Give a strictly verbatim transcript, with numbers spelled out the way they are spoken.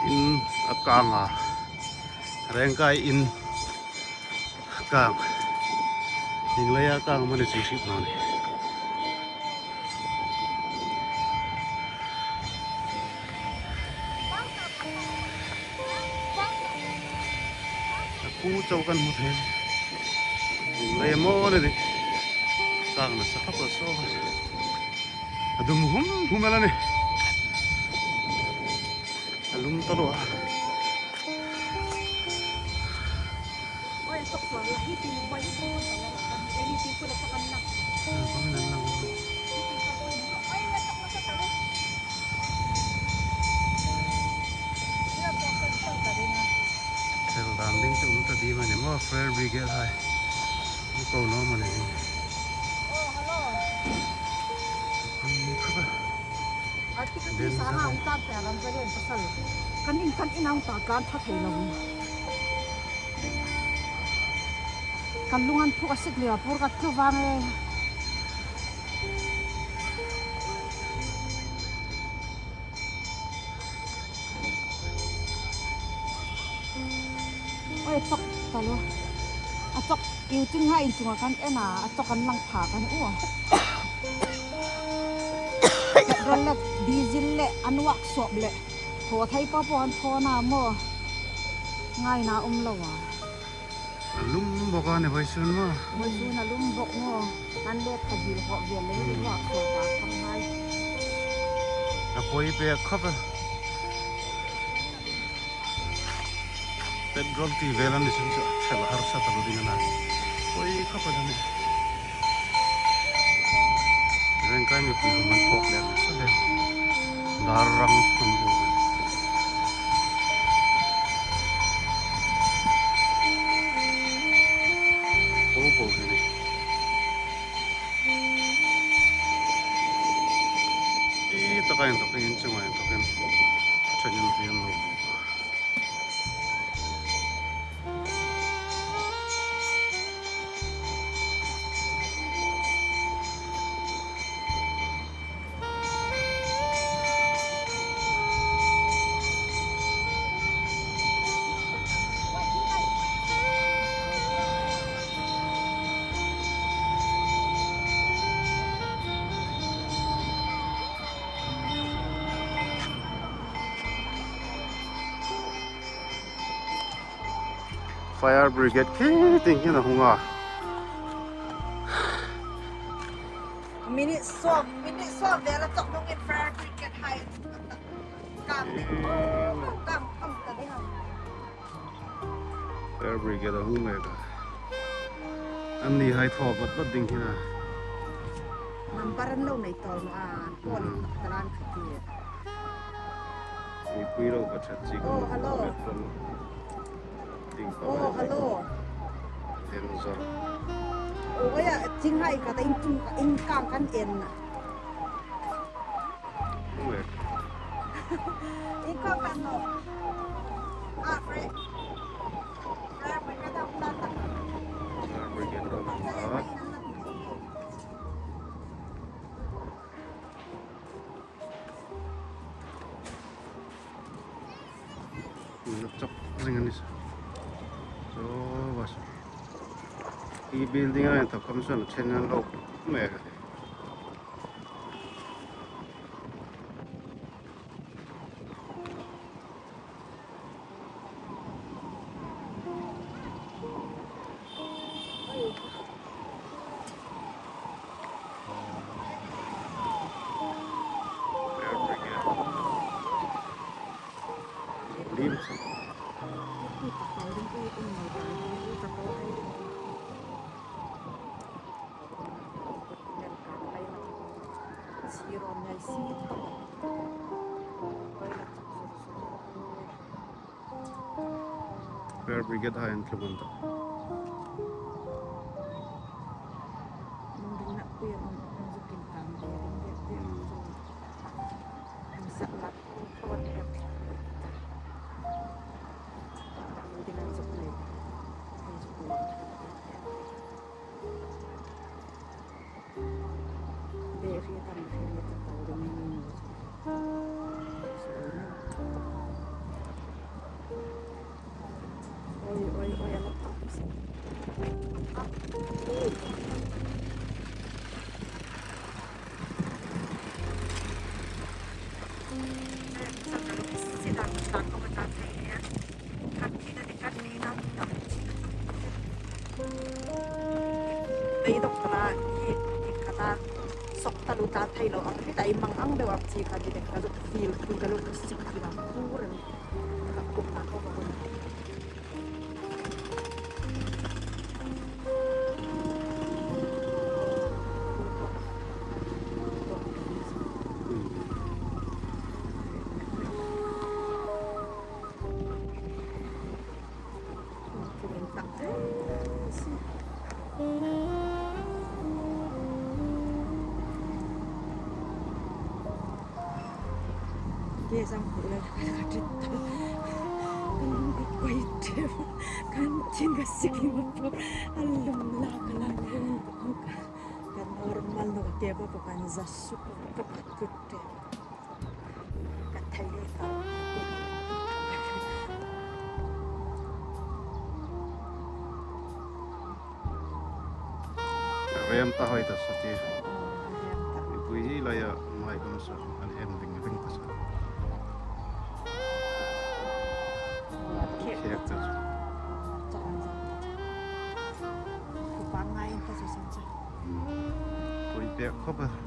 In a kang a. Rengkai in a kang. Ning leia kang mani chu hriet naw ni. A pu chau kan hmu thei. Ning lei maw ni. Kang nasa khawp el saw. A dum hum hum el a nih. A lum taluo a. Oi, tok sual la, hi ti bai hi tok sual la, kan, eh, hi ti kula tok an la. Ah, kami nan lang. Hi ti tok sual la. Oi, la tok la tok la. Hi la tok sual la tok la. Thil dang ding chu um ta ding a ni maw, fire brigade hai. An ko naw maw ni. Oh, hello. An ni kha ba. A ti ka ti sa ha, an ta pe ram ka len pasal. Kan in, kan in ang ta kan tha thei lo. Kan lung an thuk a sik liau pur ka tlu vang e. Oi, chawk taluo. A chawk, i ching ha in chunga kan en a, a chawk an lang pha kan u. Petrol le, diesel le, an workshop le. Thaw thei pa po an thaw na maw. Ngaina um lo a. A lum bawk a ni vawisun maw. Vawisun a lum bawk maw. Kan let ka dil hawk vel le, hmm, workshop a kham hai. A poi pek khawp a. Petrol ti vel a ni sun chu, fel harsa taluo ding a na. Poi khawp a ni. Rengkai mipui khawm an phawk lem sa lem. Dar rang khawm chu. Po po hi ni. I taka inthawkin, in chunga inthawkin. Ṭhenin hriet an lo. Fire brigade khi tieng hin a hung a. Minute sawm, minute sawm vel a chawk hnungin fire brigade hai. Kam ni. Kam, kam ta ding a. Fire brigade a hung mek a. Anni hai thaw vat vat ding hin a. Number an lo nei tawh naw a, phone, hmm, ka lan kha ti. Mipui lo ka chat chi. Oh, hello. Ding pa. Oh, hello. Ding zo. Oh, ya, ching hai ka ta in chung ka in kang kan en na. Ui. In kang kan no. Ah, free. Free, free ka ta ta ta. Free ka ta ta. Chawk zing a ni sa. Chaw, bas. I building a inthawk khawm saw ṭhen an lo mek a. Fire brigade hai an thlum an ta. ta thei lo ang, ti ta i mang ang deu ang chi kha ti te ka zuk feel, ka zuk sik ti ma pur. Ka kum na ko ko. Ke sang ku la ka tit ta. Kan koi te. Kan tin ka sik ma po. Alum la ka la. Kan normal no ke ba po kan za su po ka kut te. Ka thei le ka. Rem ta hoi ta sa ti. Mipui hi laia mai kan sa an en ding ding ta sa. Khek ta sa. Kupa ngai ta sa sa. Pui pek khop a.